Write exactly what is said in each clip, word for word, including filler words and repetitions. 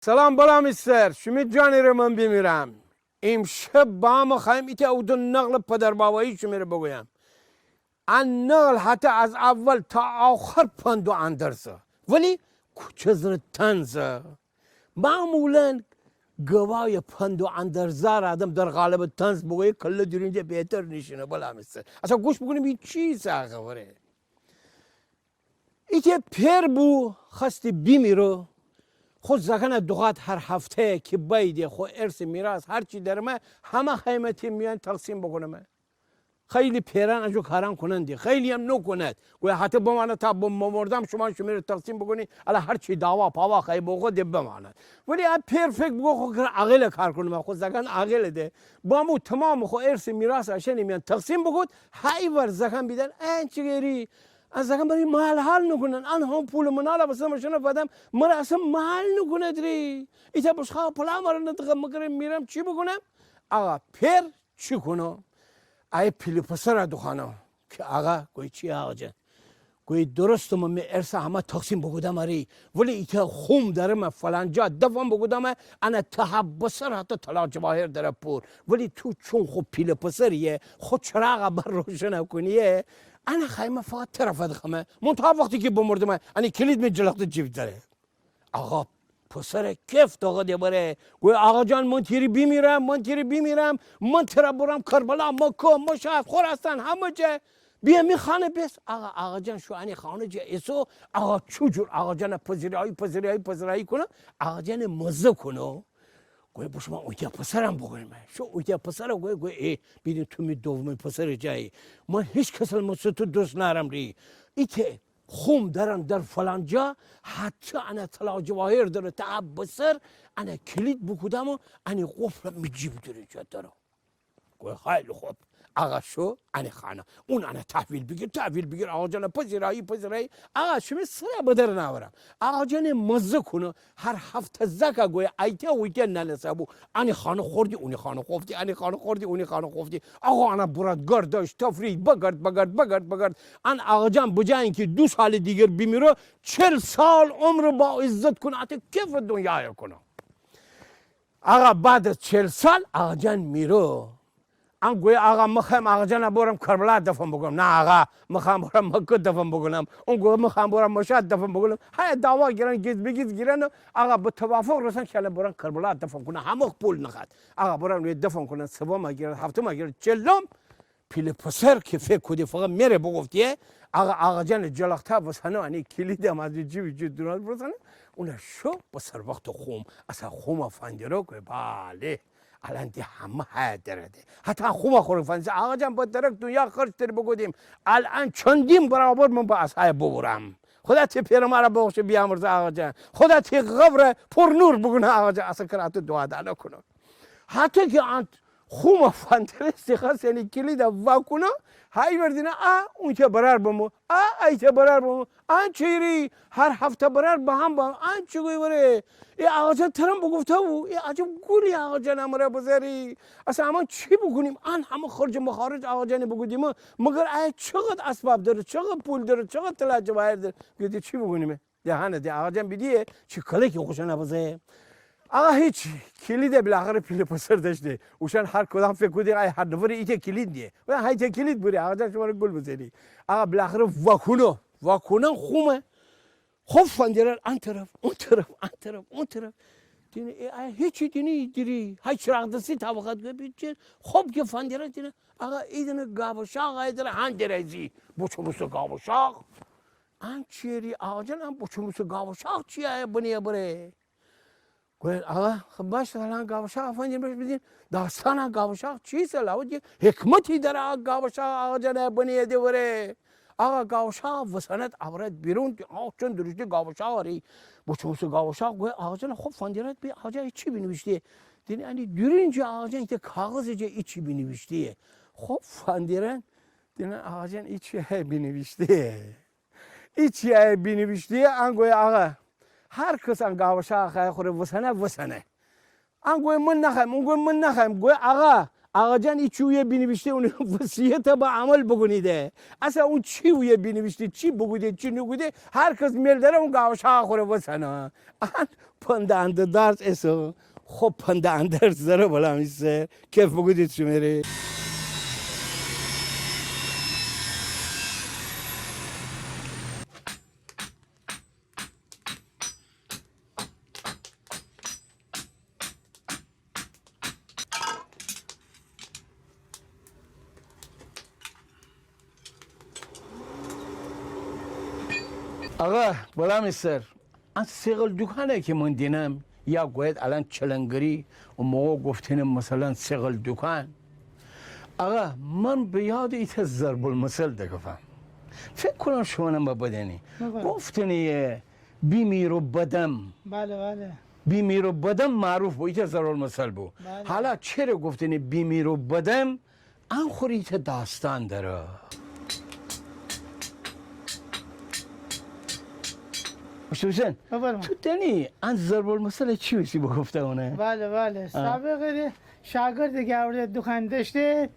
سلام بلا می سر، شیمی جانی ره من بیمیرم. ایمشب بامو خوأیم ایتأ اودو نقلٚ پدر بابایی شیمی ره بگویم. ان نقل حتی از اول تا آخر پند و اندرزه، ولی کوچه زره طنزه. معمولاً گوایٚ پند و اندرزه ره آدم در قالبٚ طنز بگویه، کله درونجه بهتر نیشینه. بلا می سر، اصلاً گوش بوکونیم این چیسه خبره. ایتأ پئر بو، خوأستی بیمیره. خو زأکأنه دوخوأد هر هفته کی بأییدی خو ارث میراث هر چی دأرمه همه خوأیمه تی میأن تقسیم بوکونمه. خیلی پئرأن اجور کارأن کونن دی، خیلی هم نوکوند. گویه هطو بمانه تا بمردم شومأن شیمی ره تقسیم بوکونی، اله هر چی دعوا پاوا خوأیی بوخو ده بمانه. ولی ا پئر فکر بوکو خو کره عاقلٚ کار کونمه، خو زأکأن عاقلٚ ده. بامو تومامٚ خو ارثٚ میراث اشأنی میأن تقسیم بوکود، هی ور زأکأن بیدن ان چی گری؟ ان زأکأن بری مال حال نوکونن، ان هم پولٚ مناله بسته مشنه فدم، مره اصلاً مال نوکوند ری. ایتأ بشقا پلا مره ندخه، مگرم میرم چی بوکونم؟ آقا پئر چی کونه؟ ای پیله پسره دوخوأنه کی آقا، گویی چی آقا جان؟ گویی درسته من می ارثه همه تقسیم بوکودم اری، ولی ایتأ خوم دأرمه فلان جا دفن بوکودمه، انه ته بسر حتی طلا جواهر دره پور. ولی تو چون خو پیله پسریه، خو چراغه بر روشنه کونیه، انه خوأیمه فقط تره فدخمه. منتها وقتی کی بمردمه، انه کلید می جلخته جیب دره. آقا پسر کیف داغه ده بره. گویه آقا جان من تیری بیمیرم، من تیری بیمیرم، من تره برم کربلا، مکه، مشهد، خراسان، همه جا. بیا می خانه بیس. آقا، آقا جان شو انه خانه جا ایسو. آقا چوجور آقا جانه پذیرایی، پذیرایی، پذیرایی کونه، آقا جانه مزه کونه. گویه بشو من اویتأ پسرم بوگویم. شو اویتأ پسره گویه، گویه ای، بیدین تو می دومی پسر جایی. من هیچ کسه مثل تو دوست نأرم ری. ایتأ خوم دأرن در فلان جا، حتی انه طلا جواهر دره، ته بسر انه کلید بوکودم و انه قفل می جیب دره جا دره. گویه خیلی خوب. آقا شو انه خانه. اون انه تحویل بیگیر، تحویل بیگیر، آقا جانه پذیرایی، پذیرایی. آقا شیمی سره بدر نأورم. آقا جانه مزه کونه، هر هفته زأکه گویه ایتأ اویتأ ننسه بو. انه خانه خوردی، اونه خانه خوفتی، انه خانه خوردی، اونه خانه خوفتی. آقا انه برد گردش، تفریح، بگرد، بگرد، بگرد، بگرد. ان آقا جان بجای اینکی دو سال دیگر بیمیره، چل سال عمر با عزت کونه، اته کیف دنیایه کونه. آقا بعد از چل سال آقا جان میره. ان گویه آقا من خوأیم آقا جانه ببرم کربلا دفن بوکونم. نه آقا، من خوأیم ببرم مکه دفن بوکونم. اون گویه من خوأیم ببرم مشهد دفن بوکونم. هی دعوا گیرن، گیز به گیز گیرن. آقا به توافق رسن کی انه برن کربلا دفن کونن. همه پول نخوأد. آقا برن اویه دفن کونن، سومه گیرن، هفتمه گیرن، چلم پیله پسر کی فکر کودی فقط مره بوگفتیه، آقا، آقا جانٚ جلخته وسأنه، انه کلیدم از جیبٚ جی دورون وسأنه، اونه شو به سر وقتٚ خوم، اصلاً خومه فندره گویه بله، الأن ده همه هیه دره ده. حتی خومه خوره فندره، آقا جان به درک دنیا خرج تره بوکودیم، الأن چندین برابر من به اصحای ببرم. خدا تی پئره مره ببخشه بیامرزه آقا جان. خدا تی قبره پر نور بوکونه آقا جان. اصلاً کره اته دعا دانه کونه. حتی کی ان خومه فندرستی خوأستی انه کلیده واکونه، هی وردینه آ، اونته برار بمو، آ، ایته برار بمو، ان چیری، هر هفته برار بهم بم، ان چی گویی وره؟ ای آقا جان ترم بوگفته بو، ای عجب گولی آقا جان امره بزاری. اصلاً امان چی بوکونیم؟ ان همه خرج و مخارج آقا جانه بوکودیم، مگر ای چقدر اسباب دره، چقدر پول دره، چقدر طلا جواهر دره؟ گیدی چی بوکونیم؟ دهانه ده آقا جان بیدیه چی کلکی خوشانه بزه. آقا هیچی، کلیده بالاخره پیله پسر دأشته. اوشان هر کدام فکر کودی ای هر نفر ایته کلید نیه. و هیته کلید بوری، آقا جان شمره گول بزنی. آقا بالاخره واکونه، واکونن خومه. خوب فندرن ان طرف، اون طرف، ان طرف، اون طرف. دینه ای، ای هیچی دینه دیری. هی چراغ دستی تا وقت گویه بیچه. خوب کی فندرن دینه. آقا ایدینه گاوشاق ایدره هندره زی. بوچو بوسو گاوشاق. ان چیری آقا جان، ان بوچو بوسو گاوشاق چیه بنیه بره؟ گویه آقا، خب باش، الأن گاوشاق فندیم بش بیدین. داستانه گاوشاق چیسه؟ لاوت یه حکمتی دره آقا گاوشاق آقا جانه بنیه ده وره. آقا گاوشاق وسأند آورد بیرون، آقا چون درشتی گاوشاق ری. بوچو بوسو گاوشاق گویه آقا جان خوب فندرن بی آقا جان چی بینیویشتی؟ دینه انی دورین جا آقا جان ایته کاغذ جا ایچی بینیویشتی. خوب فندرن دینه آقا جان ایچی هی بینیویشتی. ایچی هی بینیویشتی، ان گویه آقا، هر کس ان گاوشاق خوأیه خوره وسأنه، وسأنه. ان گویه من نخوأیم، اون گویه من نخوأیم. گویه آقا، آقاجان، ایچی اویه بینیویشته، اونٚ وصیته به عمل بوکونیده. اصلاً اون چی اویه بینیویشته، چی بوکوده، چی نوکوده، هر کس میل دره اون گاوشا خوره وسنه. ان پنده اندرس ایسه. خب پنده اندرس دره بلا می سر. کیف بوکودید شمره. آقا، بلا می سر. ان صیقل دوکانه کی من دینم، یا گوید الان چلنگری، او موقع گفتنی مثلاً صیقل دوکان. آقا، من به یاد ایته ضرب‌المثل دکفم. فکر کونم شومانم بدانی. بگو. گفتنی بیمیر و بدم. بله، بله. بیمیر و بدم معروف بو، ایته ضرب‌المثل بو. بله. حالا چره گفتنی بیمیر و بدم؟ ان خو ره ایته داستان دره. مشتو حسین، بفرما. تو دانی ان ضرب‌المثل چی وسی بوگفته اونه؟ بله، بله. آه. سابقه ده شاگرد کی آورده دوکان داشته،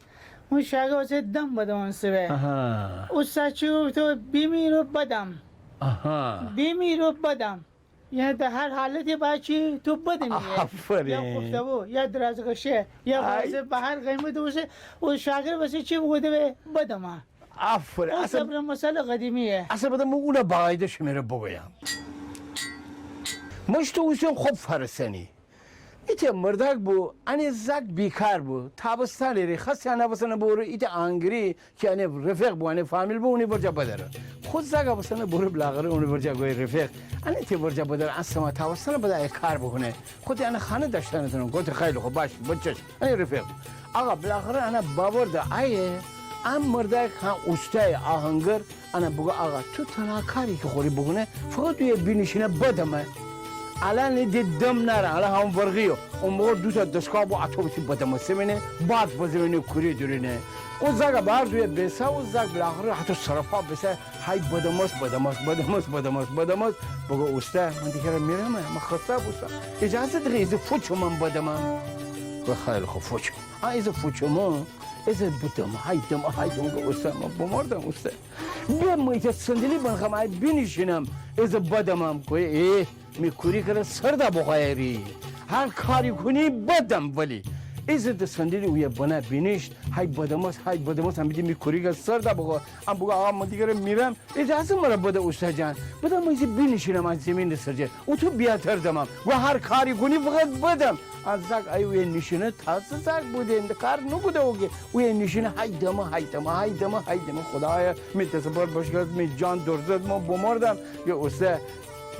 اون شاگرد وسه دم بدمانسته به. آها. اوستا چی گفته؟ بیمیر و بدم. آها. بیمیر و بدم. یعنی در هر حالتی باید چی تو بدمی. آفرین. یا خفته‌بو، یا درازکشه، یا آی. وسه به هر قیمت وسه، او شاگرد وسه چی بوگفته به بدمه. آفرین. او اصلاً ضرب‌المثل قدیمیه. اصلاً بده من اونه باقاعده شمره بوگویم. مشتو حسین خوب فارسنی. ایته مرداک بو، انه زاک بیکار بو، تابستانی ره خواستی انه وسنه ببره ایته آهنگری کی انه رفیق بو، انه فامیل بو، اونی ورجه بداره. خو زاکه وسنه ببره بلاغره اونی ورجه گوی رفیق، انه تی ورجه بداره، ان سما تابستانه بده ایه کار بوکونه. خو تی انه خانه داشتنه تونه. گفته خیلی خو، باش، بچش، انه رفیق. آقا بلاغره انه باورده ایه، ان مرداک ها اوستای آهنگر، انه بوگو آقا، تو تنها کاری کی خوری بوکونه، فقط اویه بینیشینه بدمه. الان ده دم ناره، الان هم ورقیو. او موقع دوتا دستگاه بو، اتو بسی بدمسته بینه، باد بزه بینه، کوری دورینه. او زاکه بار دویه بیسه، او زاک بلاخره هتو سرفا بیسه، های بدمس، بدمس، بدمس، بدمس، بدمس. بوگو اوستا، من دیگه میرم، من خسته بوستم. اجازه دهی ایزه فوچم من بدمم. و خیلی خو فوچم. ها ایزه فوچم، ایزه بدم، های دم، های دم، اوستا، من بمردم اوستا. بیا من ایته صندلی بنخم، ای بینیشینم، ایزه بدمم. گوی، ای، می کوری کره سرده بخوایری. هر کاری کونی بدم ولی. ایزه ده صندلی اویه بنه بینیشت، های بدمس، های بدمس، هم بیدی می کوری کره سرده بخو. هم بوگو آقا من دیگه میرم، اجازه مره بده اوستا جان. بدم ایزه بینیشینم، ای زمین سرجه. او تو بیاتر دمم. و هر کاری کونی فقط بدم. ان زاک ای اویه نیشینه تازه زاک بوده، انده کار نوکوده اوگه. اویه نیشینه های دمه، های دمه، های دمه، های دمه. خدایا، می دس پر بشکست، می جان درزد، من بمردم. یه اوستا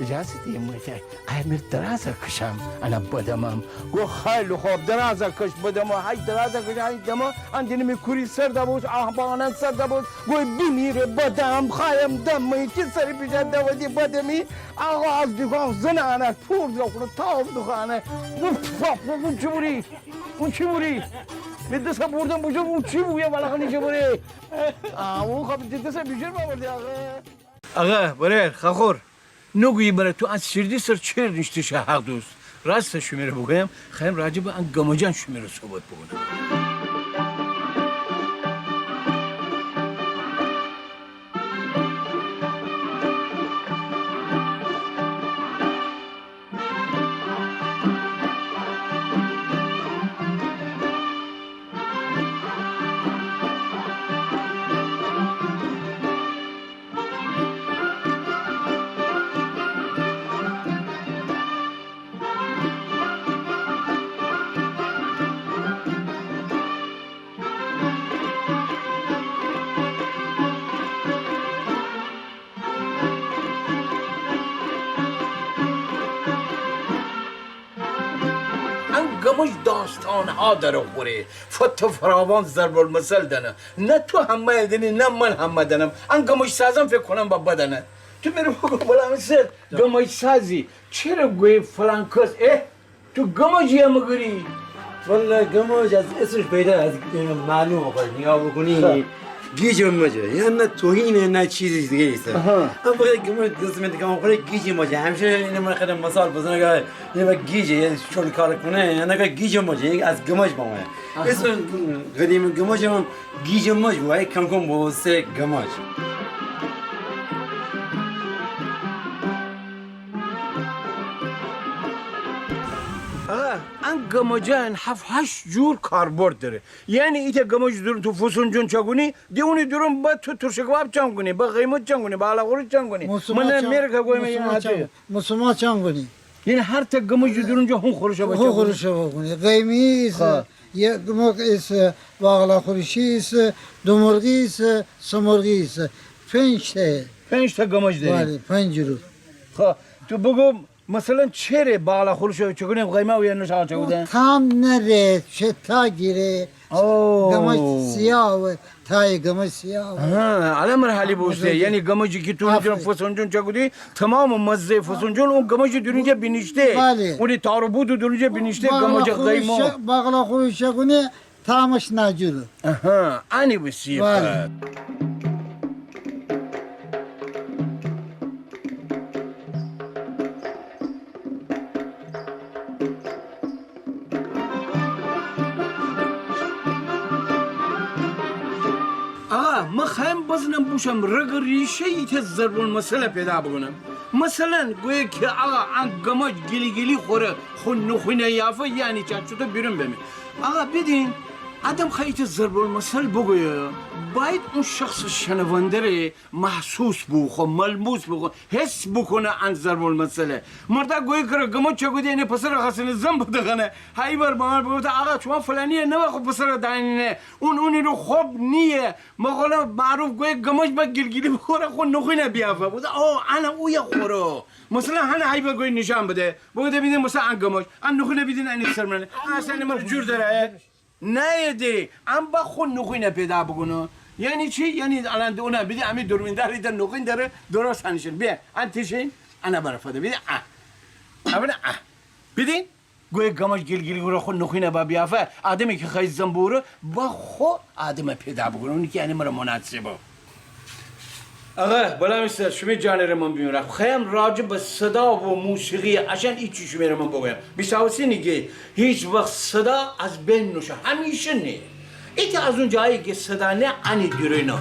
اجازه دیه من ایته، ای می درازه کشم، انه بدمم. گو خیلی خوب، درازه کش بدمه، های درازه کش، های دمه. ان دینه می کوری سرده بوس، آه بانن سرده بوس. گوی بیمیره بدم، خایم دم، می کی سری پیشه دودی بدمی. آقا از دوکان زنانه پور دوخونه، تاو دوخانه. او چی بوری؟ او چی بوری؟ می دسه بوردم بوجور، او چی بویه بالاخره چی بوری؟ آه، او خب دسه بیجور باوردی آقا. آقا، برار، خاخور. نوگویی مره تو ان سیردی سر چره نیشته‌شی حق دوست؟ راست شمره بوگویم، خایم راجع به ان گمجان شمره صحبت بوکونم. ان گمج داستانها دره خوره، فت فراوان ضرب‌المثل دنه. نه تو همه دنی، نه من همه دنم. ان گمج سازان فکر کونم با بدنه. تو مره بوگو بلا می سر، گمج سازی، چره گویی فلان کس، اه؟ تو گمجی یا مگری؟ والله گمج از اسمش پیدا، از، اه، معلومه، خب نیگاه بوکونی. خب. گیج مجه، یعنی نه توهینه، نه چیزی دیگه ایسه. آها. اما فقط گمج دست می تکان خوره، گیج مجه. همیشه اینه من خیلی مثال بزنم که اینه با گیجه، یعنی چون کار کنه، یعنی که گیج مجه، یعنی از گمج بامه. آها. اسم قدیم گمج هم گیج مج بو، ای کم کم بو سه گمج. آقا، ان گمجان هفت هشت جور کاربرد داره. یعنی ایتا گمج درون تو فسنجون چاکونی، دی اونی درون با تو ترش کباب چاکونی، با قیمه چاکونی، با باقلاخورش چاکونی. موسما من چان-، مره که گویم موسما یعنی چان-، حتی موسما چاکونی. یعنی هر تا گمج درون جا هون خورشه با هون چاکونی. خورشه بکنی. قیمه ایسه، ها. یه گمج ایسه، باقلاخورشی ایسه، دومرغی ایسه، سه‌مرغی ایسه. پنج تا. پنج تا گمج داری. بله، پنج جور. خب، تو بگو مثلاً چره باقلاخورش چاکونی، قیمه و یا نوش آقا چاکودن؟ او تام نره، چه تا گیره. اوه. گمج سیاه و تای گمج سیاه و. ها، الان مره حالی بوسته. یعنی گمجی که تو اونجا فسنجون چاکودی، تمام مزه فسنجون اون گمج درونجا بینیشته. بله. اونی تار و بود درونجا بینیشته، گمج قیمه. باقلاخورش چاکونی، تامش ناجوره. آها، انی بسی. بله. آقا، من خوایم بزنم بوشم رگ ریشه ایتا ضرب‌المثل پیدا بکنم. مثلاً گویه که آقا، ان گمج گیل‌گیلی خوره، خو نخوینه یافه، یعنی چه؟ چوتو بیرون بمه. آقا بدین، آدم خوایه ایتا ضرب‌المثل بگویه، باید اون شخص شنونده ره محسوس بوکونه، ملموس بوکونه، حس بوکونه ان ضرب‌المثله. مردا گویه کره گمج چاکوده، اینه پسره خواستینه زن بده‌خانه. هی بر بامر بگفته، آقا، شما فلانیه نوا خو پسره دانینه، اون اونی رو خوب نیه. مقوله معروف گویه گمج با گیل‌گیلی بخوره، خو نخوینه بیافه. بوده، او، انه اویه خوره. مثلاً هنه هی با گویه نشان بده. بگفته بیدین مثلاً ان گمج، ان نخوینه بیدین، ان سر منه. ان اصلاً مره جور داره. نه دی، ان با خو نخوینه پیدا بوکونه. یعنی چی؟ یعنی الان ده اونه بیدین، امی دوربین داره، ایتا نخوین داره، درست انه شین. بیا، ان تیشین، انه بره فده. بیدین، اه. اونه، اه. بیدین؟ گویه گمج گیل‌گیلی خوره، خو نخوینه با بیافه، آدمی که خوایه زن بوره، با خو آدمه پیدا بوکونه، اونی که انه مره مناسبه. آقا، بلا می سر، شیمی جانه ره من بیمرم. خوایم راجع به صدا و موسیقی اشان ایچی شیمی ره من بگویم. بیساوسی نیگه، هیچ وقت صدا از بین نوشه، همیشه نیه. ایتا از اون جایی که صدا نیه، انی درونه.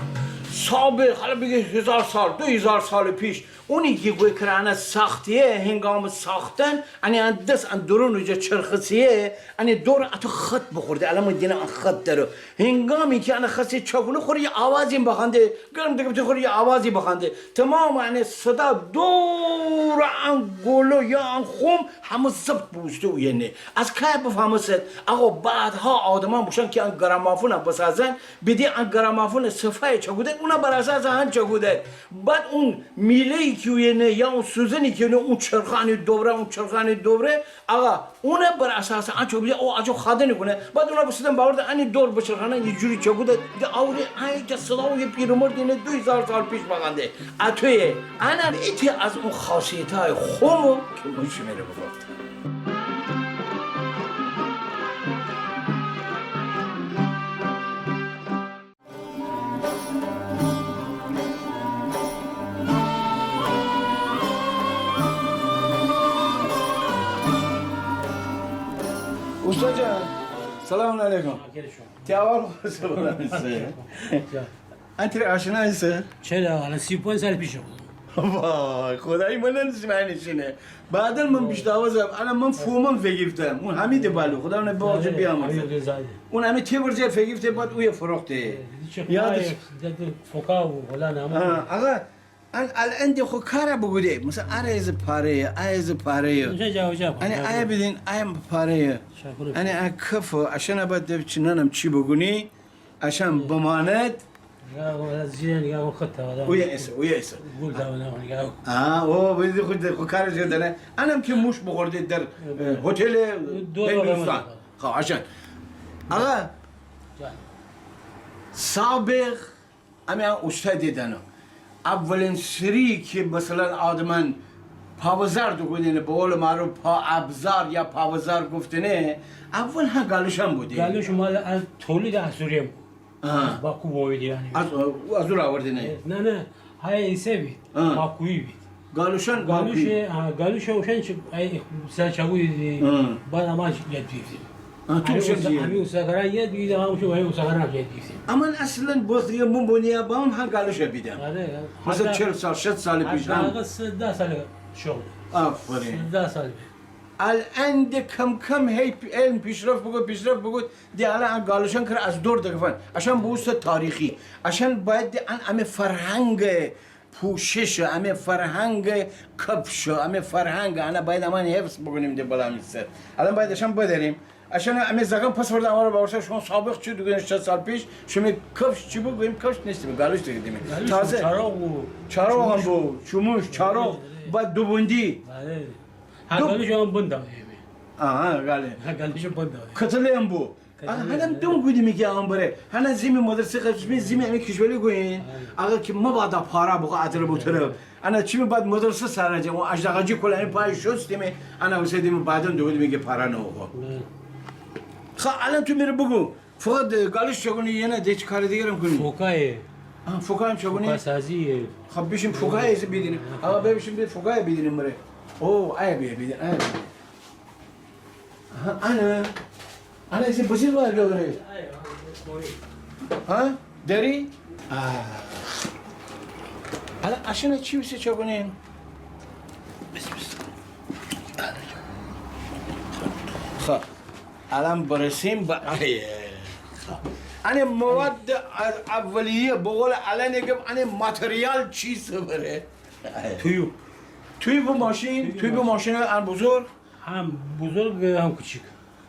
سابق، حالا بیگه هزار سال، دو هزار سال پیش، اونی کی گویه کره انه ساختیه، هنگام ساختن، انی ان دس ان درون جا چرخسیه، انی دور اتو خط بخورده، الان من دینم ان خط داره. هنگامی کی انه خواسته چاکونه، خوره یه آوازی بخوانده، گرم دکفتی خوره یه آوازی بخوانده. تمام انه صدا دور ان گلو یا ان خم همه ضبط بوسته اویه نه. از کای بفهمه ست؟ آقا بعدها آدمان بوشون کی ان گرامافون بسازن، بیدین ان گرامافون صفای چاکودن، اونه بر اساس هن چاکودن. بعد اون میله‌ای کی اویه نه، یا اون سوزنی کی اویه نه، اون چرخانی دوره، اون چرخانی دوره، آقا، اونه بر اساس ان چاکودن، او اجو خاده نیکونه. بعد اونه بسدن باورده، انی دور بچرخانه، یه جوری چاکودن، ده آوری، ای که صدا و یه پیرمرد اینه دو هزار سال پیش بخوانده. اتویه، انه ایتا از اون خاصیتای خمه که من شیمی ره بگفتم. اوستاد جان، سلام علیکم. تی احوال خوبه؟ سلام علیکم. جان. ان تره آشنا ایسه؟ چره، الان سی و پنج سال پیش بو. وای، خدایی من ننشینم انه شینه. بعداً من بیشتاوزم، الان من فومم فیگیفتم. اون حمید بالو، خدا اونه ببخشه، بیامرزه. اون همی تی ورجه فیگیفته، بعد اویه فروخته. یادش. فوکا بو، فلان همه. آقا، ان الان ده خو کاره بوگوده. مثلاً، اره ایزه پاره‌یه، ا ایزه پاره‌یه. انه ا بیدین، ا پاره‌یه. انه ا کفه، اشانه بعد ده چی نانم چی بوگونی. اشان بماند. اویه ایسه، اویه ایسه. آه، او، بیدی خو، خو کارش دانه. انم که موش بخورده در، اه، هتل هندوستان. خب، اشان. آقا. سابق، امی اوستاد دانه. اولین سری که مثلاً آدمان پاوزار دوگودنه، به قول معروف پا ابزار یا پاوزار گفتنه، اول ها گالوشان بوده. گالوش مال از تولید آسوریان بو. آها. باکو بو ویدی یعنی. از، از او را آوردی نه؟ نه، نه. های ایسه بید. آها. باکویی بید. گالوشان گالوشه، باکویی. آها، گالوشه اوشان چی، ای، سر چاگویی دی. آها. بعد اما یاد بیگیفتیم. آها، تو اوشان چی؟ امی اوساکارا یاد بیگیفتیم، اما اوشان اوساکارا یاد بیگیفتیم. اما اصلاً بوز دیگه من بونیا بام ها گالوشه بیدم. آره، آره. مثلاً چهل سال، شصت سال پیش هم. حداقل سیزده سال شو. آفرین. سیزده سال. الان ده کم کم هی پی-، علم پیشرفت بوکود، پیشرفت بوکود، ده الان ا گالوشان کره از دور دگفن. اشان بوسته تاریخی. اشان باید ده ان امه فرهنگ پوشش، امه فرهنگ کفش، امه فرهنگ، انه باید امان حفظ بوکونیم ده بلا می سر. الان باید اشان بداریم. اشان امه زاکان پس ورده امره باورسه شما سابق چی دوگین شصت سال پیش، شما کفش چی بو؟ گویم کفش نیستی، گالوش دوگیدیم. گالوش بو، تازه. چاروغ بو. چاروغ هم بو، چوموش، چاروغ، آره، آره. با دوبوندی. آره. ها، دو- گالوش هم بند آوردی. آها، گاله. ها، گالوش بند آوردی. کتله هم بو. کتله، آها، هنم آره. دوم گودی می کی آن بره. هنه زیمی مدرسه قسمی زیمی امی کشوری گوین. آره. آقا کی مبادا پارا بوکو اتره بو طرف. آره. انه چی می بعد مدرسه سره جه. او اجداغاجی کلا امی پای شستیمی. انه وسه دیمی بعدن دوگودی می کی پارا نوکو. آره. خا، الان تو مره بوگو. فقط گالوش چاکونی یا نه ده هیچ کار دیگرم کونی؟ فوکایه. آها، فوکایم چاکونی؟ فوکا سازیه. خب بیشیم فوکای ایسه بیدینیم. آقا بیشیم بیر فوکای بیدینیم بره. او، ای بیا بیدین، ای بیا بیدین. آها، انه. انه ایسه بزیر وار دوره. ها؟ دری؟ آه. الان اشانه چی وسه چاکونیم؟ بس، بس. خب. الان برسیم به، آیه. انه مواد اولیه، به قول الان گم، انه ماتریال چیسه بره؟ تویوب. تویوب ماشین، تویوب تویوب ماشین. ماشین ان بزرگ؟ هم بزرگ، هم کوچیک.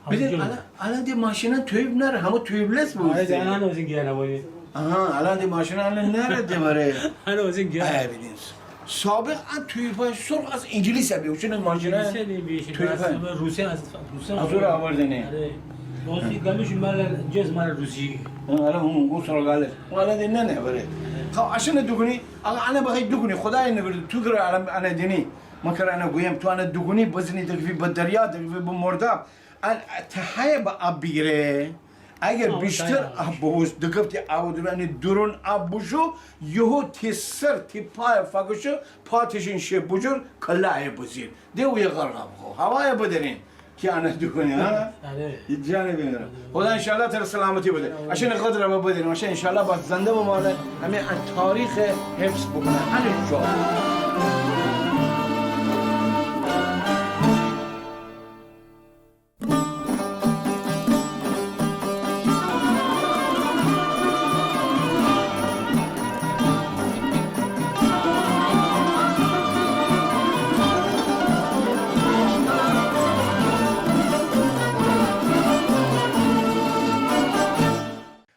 هم بیدین، جلو. الان، الان ده ماشینا تویوب نره، همه تویوب‌لس بو. آره، ده انه اوزین گیانه بودی. آها، الان ده ماشینا الان نره ده بره. انه اوزین گیانه. آیه بیدین. سابق ان تویوبای سرخ از انگلیس بیه، چون ماشینا انگلیس بیه، تویوب. از روسیه، از روسیه. از او را آوردنه. آره. روسی گالوش مال، جنس مال روسی. آره، اون، اون سرخ گالوش. او الان ده نه، نه بره. خب، اشانه دوکونی، آقا انه بخوای دوکونی، خدای نکرده، تو کره الان انه دینی. من کره انه گویم، تو انه دوکونی، بزنی دگفی به دریا، دگفی به مرداب. ان تهیه به آب بیگیره. اگر بیشتر آب بوبوست، دکفتی آب دورون، انه دورون آب بوشو، یهو تی سر، تی پای فاکشو، پا تیشین شه بوجور، کلا ایه بزیر. ده اویه غرق آب خو. هوایه بدرین. کی انه دوکونی، ها؟ آره. جانه بیمرم. خدا انشالله تره سلامتی بده. آره. اشانه قدر به بدرین. اشانه انشالله با زنده بمانه. همه ان تاریخ حفظ بوکونه. انه شو.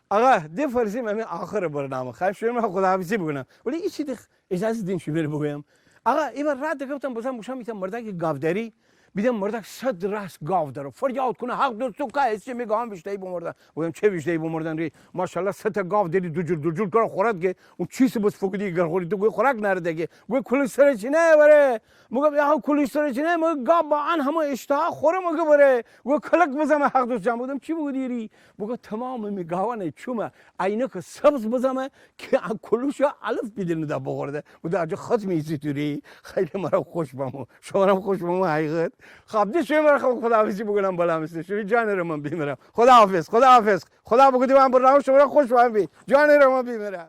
آقا، ده فرسیم امی آخر برنامه. خوایم شمره خداحافظی بوکونم. ولی ایچی ده اجازه دین شمره بوگویم. آقا، ایبار راه دکفتم، بزم بوشوم ایتا مرداکی گاوداری. بیدم مرداک صد راس گاو دره. فریاد کونه، حق دوست تو کا هستی؟ می گاوان ویشتایی بمردن. بوگم چه ویشتایی بمردن ری؟ ماشاءالله صد تا گاو دری دوجور دوجور کره خوراک گه. اون چیسه بس فوکودی گر خوری تو گوی خوراک ناره دگه. گوی کلوستره چی نه بره؟ مگم یا کلوستره چی نه؟ مگه گاو با ان همه اشتها خوره مگه بره؟ گوی کلک بزمه حق دوست جان. بوگم چی بوگودی ری؟ بوگه تمام می گاوانه چومه عینک سبز بزمه کی ا کلوشه علف بیدینه دا بخورده. بوگه اجه ختم ایسی توری. خیلی مره خوش بمو. شمره خوش بمو حقیقت. خب، ده شمره خداحافظی بوکونم، بلا می سر. شمی جان ره من بیمرم. خداحافظ، خداحافظ. خدا بوگودی من برنامه شمره خوش بمو بی. جان ره من بیمرم.